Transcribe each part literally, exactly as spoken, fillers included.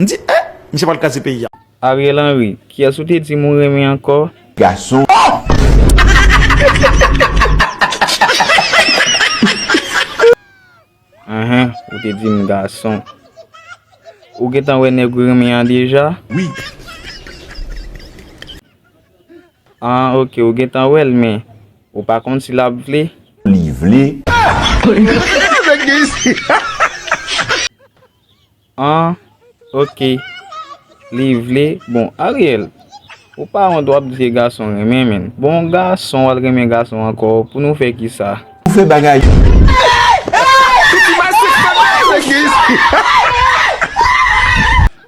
M di, eh, misye pral kraze peyi a. Ariel Henry, kiyès ou te di m ou renmen ankò? Gason. Enhen, ou te di m gason. Ou gentan wè nèg ou renmen an deja? Wi. An, oke, ou gentan wè l, men ou pa konn si l ap vle? Li vle. An, oke. Li vle. Bon, Ariel, ou pa wont w ap di se gason renmen, menn. Bon, gason w al renmen gason ankò, pou nou fè kisa? Nou fè bagay.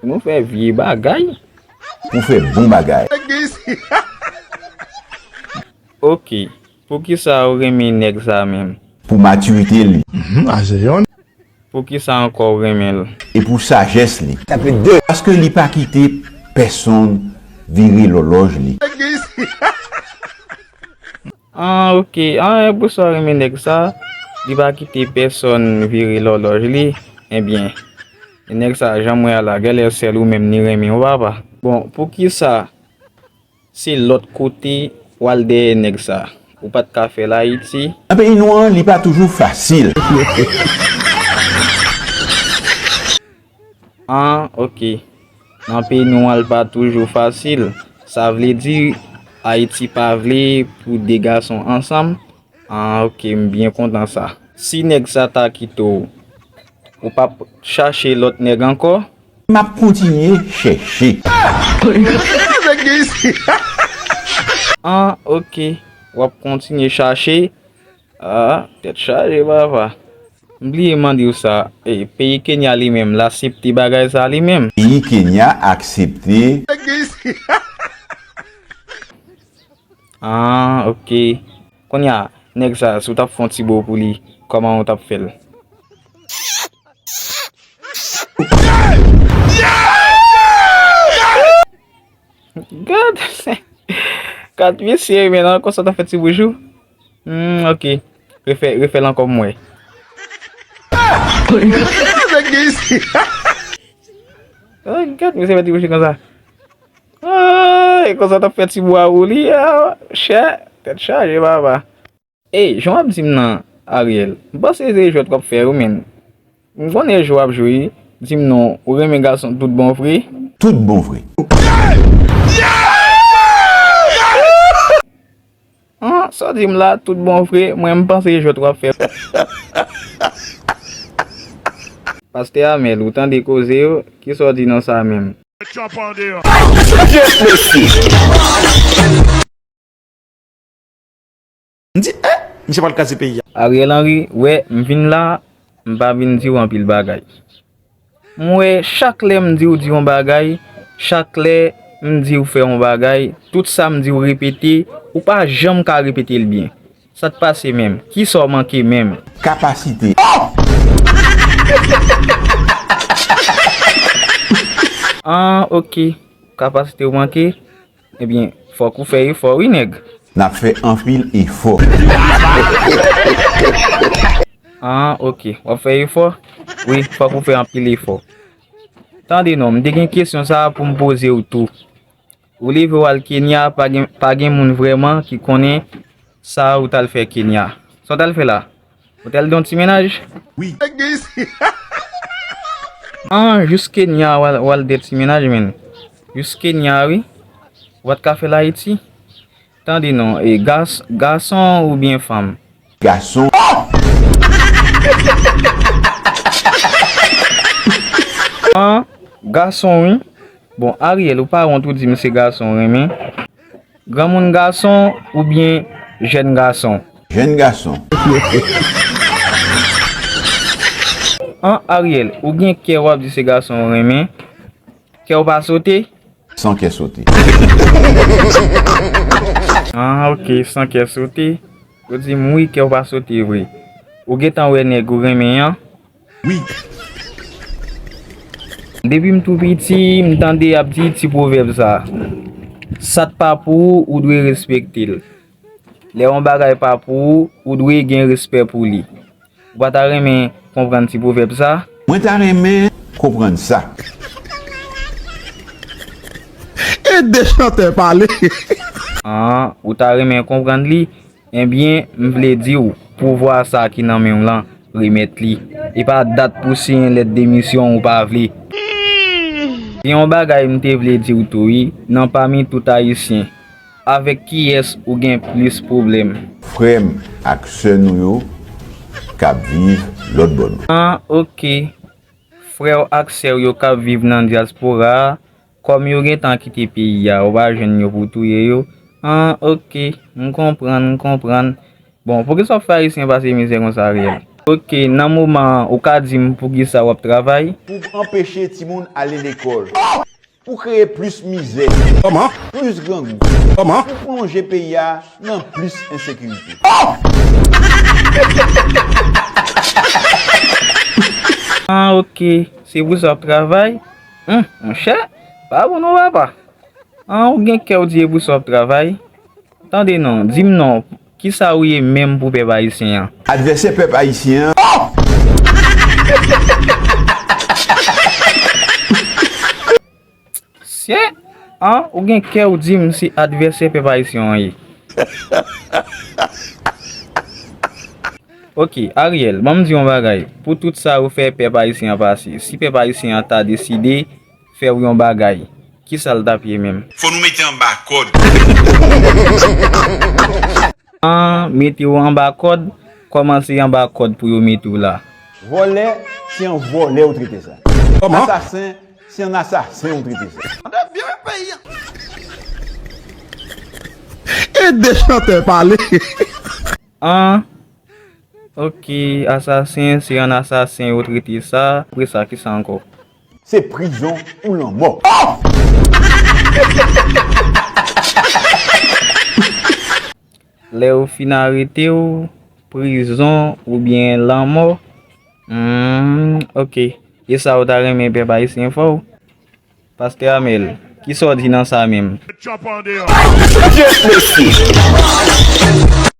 Pou nou fè vye bagay. Pou fè bon bagay. Oke. Poukisa ou renmen nèg sa menm? Pou matirite li. Mhm, a se yon. Poukisa ankò ou renmen l? E pou sajès li. Sa fè de. Paske li pa kite pèsonn vire lòlòj li. An, oke. An, e pou sa ou renmen nèg sa, li pa kite pèsonn vire lòlòj li. Ebyen, nèg sa, jan m wè a la, genlè sèl ou menm li renmen, wi papa. Bon, poukisa se lòt kote w al dèyè nèg sa? Ou pa t ka fè l Ayiti? Nan peyi nou an, li pa toujou fasil. An, oke. Nan peyi nou an, l pa toujou fasil. Sa vle di, Ayiti pa vle pou de gason ansanm? An, oke, m byen kontan sa. Si nèg sa ta kite w, ou p ap chache lòt nèg ankò? M ap kontinye chèche. An, oke. W ap kontinye chache. Ah, tèt chaje, papa. M bliye mande w sa. E, peyi Kenya li menm, l aksepte bagay sa li menm? Peyi Kenya aksepte. Ah, oke. Kounye a, nèg sa, si w t ap fè yon ti bo pou li, kòman w t ap fè l? Gad, gad mesye, men nan konsa w t ap fè ti bouch ou? Hmm, oke. Refè, refè l ankò pou mwen. Ay, gad mesye fè ti bouch li konsa. Ay, konsa w t ap fè ti bwa ou li, ah, chè, tèt chaje, papa. Ey, jan w ap di m nan, Ariel, m panse se jwèt w ap fè wi, menn. M konnen jwe w ap jwe, di m non, ou renmen gason tout bon vre? Tout bon vre. An, sa w di m la, tout bon vre, mwen m panse jwèt w ap fè. Pastè Amèl, ou tande koze yo, kisa w di nan sa menm? Yes, mesye. M di, eh, misye pral kraze peyi a. Ariel Henry, wè, m vin la, m pa vin di w anpil bagay. M wè, chak lè m di w di yon bagay, chak lè m di w fè yon bagay, tout sa m di w repete, ou pa janm ka repete l byen. Sa t pase menm? Kisa w manke menm? Kapasite. An, oke. Kapasite w manke? Ebyen, fòk ou fè efò wi, nèg. N ap fè anpil efò. An, oke. W ap fè efò? Wi, fòk ou fè anpil efò. Tande non, m te gen kesyon sa a pou m poze w tou. Ou leve w al Kenya, pa gen, pa gen moun vrèman ki konnen sa ou t al fè Kenya. Sa w t al fè la? Ou t al nan ti mennaj? Wi. An, jis Kenya w al, w al de ti mennaj, menn. Jis Kenya, wi. Ou pa t ka fè l Ayiti? Tande non, e gas-, gason oubyen fanm? Gason. An, gason, wi. Bon, Ariel, ou pa wont ou di m se gason w renmen? Granmoun gason oubyen jèn gason? Jèn gason. An, Ariel, ou gen kè w ap di se gason w renmen? Kè w pa sote? San kè sote. An, oke, san kè sote. Ou di m wi, kè w pa sote vre. Ou gentan wè nèg ou renmen an? Wi. Depi m tou piti, m tande y ap di ti pwovèb sa. Sa t pa pou ou, ou dwe respekte l. Lè yon bagay pa pou ou, ou dwe gen respè pou li. Ou pa ta renmen konprann ti pwovèb sa? Mwen ta renmen konprann sa. E de chantè pale. An, ou ta renmen konprann li? Ebyen, m vle di w, pouvwa sa ki nan men w lan, remèt li. E pa dat pou siyen lèt demisyon ou pa vle. Gen yon bagay m te vle di w tou wi, nan pami tout Ayisyen, avèk kiyès ou gen plis pwoblèm? Frè m ak sè nou yo k ap viv lòt bò nou. An, oke. Frè w ak sè w yo k ap viv nan dyaspora a, kòm yo gentan kite peyi a, ou pa jwenn yo pou touye yo. An, oke, m konprann, m konprann. Bon, poukisa w ap fè Ayisyen pase mizè konsa, Ariel? Oke, nan moman an, ou ka di m poukisa w ap travay? Pou anpeche timoun ale lekòl. Pou kreye plis mizè. Kòman? Plis grangou. Kòman? Pou plonje peyi a nan plis ensekirite. Ah, oke. Se pou sa w ap travay? Hum, monchè, pa bon non, papa. Ah, ou gen kè w di e pou sa w ap travay? Tande non, di m non, kisa ou ye menm pou pèp ayisyen an? Advèsè pèp ayisyen an. Sye, an, ou gen kè w di m se advèsè pèp ayisyen an ye. Oke, Ariel, ban m di yon bagay. Pou tout sa ou fè pèp ayisyen an pase, si pèp ayisyen an ta deside fè w yon bagay, kisa l t ap ye menm? Fò nou mete anba kòd. An, mete w anba kòd? Kòman se anba kòd pou yo mete w la? Vòlè, se yon vòlè ou trete sa. Kòman? Asasen, se yon asasen ou trete sa. E de chantè pale. An, oke, asasen, se yon asasen yo trete sa. Apre sa, kisa ankò? Se prizon ou lanmò. Lè yo fin arete w, prizon oubyen lanmò? Hmm, oke. E sa ou ta renmen pèp ayisyen fè w? Pastè Amel, kisa w di nan sa menm? Mesye,